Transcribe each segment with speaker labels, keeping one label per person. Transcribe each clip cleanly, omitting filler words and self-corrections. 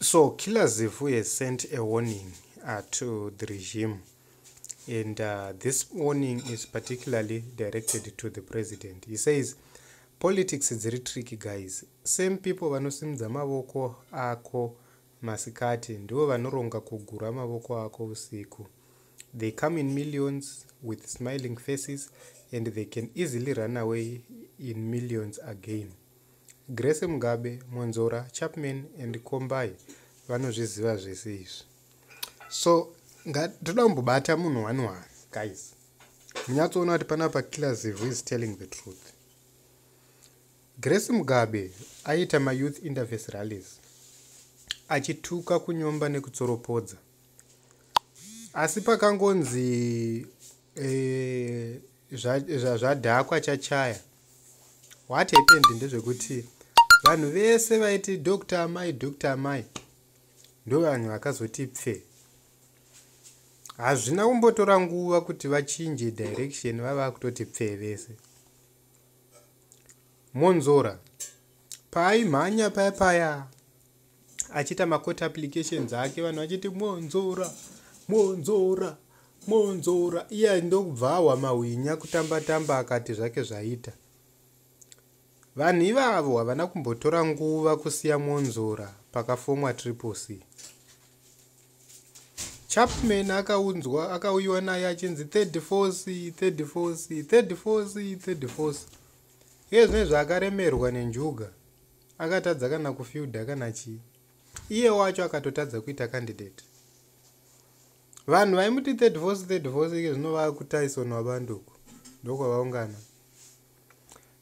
Speaker 1: So Killer Zivhu has sent a warning to the regime, and this warning is particularly directed to the president. He says, "Politics dziri tricky, guys. Same people vanosimudza mavoko ako masikati ndivo vanoronga kugura mavoko ako usiku. They come in millions with smiling faces and they can easily run away in millions again. Grace Mugabe, Monzora, Chapman and Kombai vanozviziva zvese izvi." So toda kumbobata munhu one one, guys, munyatsoona kuti panapa Killer Zivhu is telling the truth. Grace Mugabe aiita mayouth interface rallies achituka, kunyomba nekutsoropodza, asi pakangonzi zvadhakwa chachaya, what happened ndezvekuti vanhu vese vaiti "Dr Amai, Dr Amai" ndo vanhu vakazoti pfe. Hazvina kumbotora nguva kuti vachinje direction, vava kutoti pfe vese. Monzora paaimhanya paya paya achiita macourt applications ake, vanhu vachiti "Monzora, Monzora, Monzora", iye ndokubva awa mahwinya kutamba tamba akati zvake zvaita. Vanhu ivavo havana kumbotora nguva kusiya Monzora pakafomwa Triple C. Chapman akaunzwa, akauyiwa naye achinzi "third force, third force, third force, third force". Iye zvino zvaakaremerwa nenjuga, akatadza kana kufielda kana chii. Iye wacho akatotadza kuita candidate. Vanhu vaimuti "third force, third force" ike zvino vakuTyson wabanduku ndokwavaungana.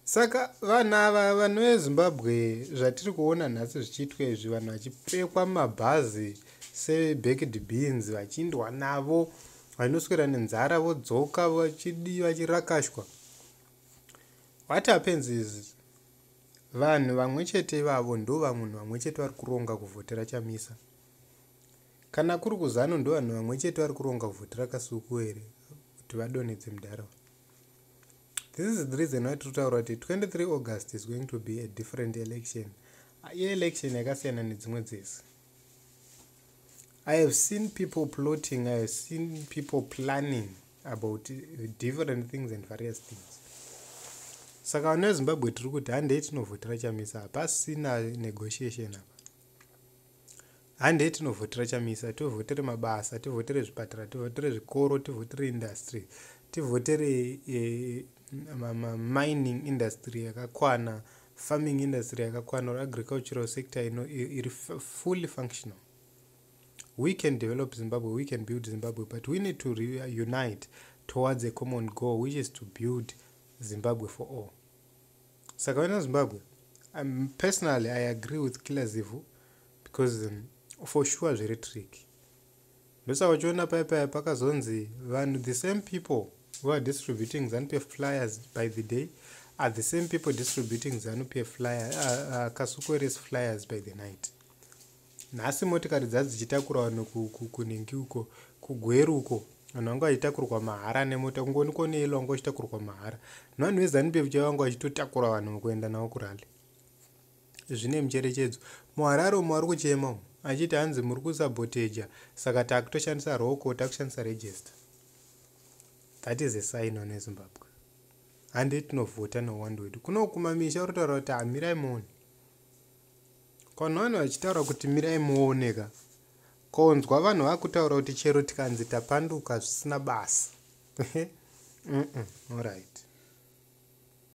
Speaker 1: Saka vanhu ava, vanhu veZimbabwe, zvatiri kuona nhasi zvichiitwa izvi, vanhu vachipfekwa mumabhazi sebaked beans, vachiindwa navo, vanoswera nenzara, vodzoka vachidi vachirakashwa, what happens is vanhu vamwe chete ivavo ndo vamwe vamwe chete vari kuronga kuvhotera Chamisa. Kana kuri kuZANU, ndo vanhu vamwe chete vari kuronga kuvhotera Kasukuwere kuti vadonhedze mudhara. This is the reason why tiri kutaura kuti 23 August is going to be a different election, ielection yakasiyana nedzimwe dzese. I have seen people plotting, i have seen people planning about different things and various things. Saka vanhu veZimbabwe, tiri kuti handei tinovhotera Chamisa. Hapasina negotiation apa. Handei tinovhotera Chamisa, tivhotere mabasa, tivhotere zvipatara, tivhotere zvikoro, tivhotere industry, tivhotere mining industry yakakwana, farming industry yakakwana, or agricultural sector ino iri fully functional. We can develop Zimbabwe, we can build Zimbabwe, but we need to unite towards a common goal, which is to build Zimbabwe for all. Saka vana Zimbabwe, personally I agree with Killer Zivhu because for sure zviri tricky. Ndosaka uchiona pai pai pakazonzi vanhu, the same people who are distributing ZANU PF flyers by the day are the same people distributing ZANU PF flyer, Kasukuwere's flyers by the night. Nhasi motikari dza dzichitakura vanhu kunhingi uko, kuGweru uko, vanhu vanga vachitakurwa mahara nemota, kungoniko neilo vanga vachitakurwa mahara nevanhu veZANU PF chaivo, vanga vachitotakura vanhu kuenda navo kurally. Zvine mucherechedzo. MuHarare umo vari kuchema umo achiti hanzi muri kusaboteja, saka takutoshandisa roko, takushandisa register. That is a sign on eZimbabwe. Handei tinovhota neuwandu hwedu. Kuno kumamisha uri kutaura kuti hamirai muone. Kana vanhu vachitaura kuti "mirai muone" ka, konzwa vanhu vakutaura kuti chero tikanzi tapanduka zvisina basa. Alright.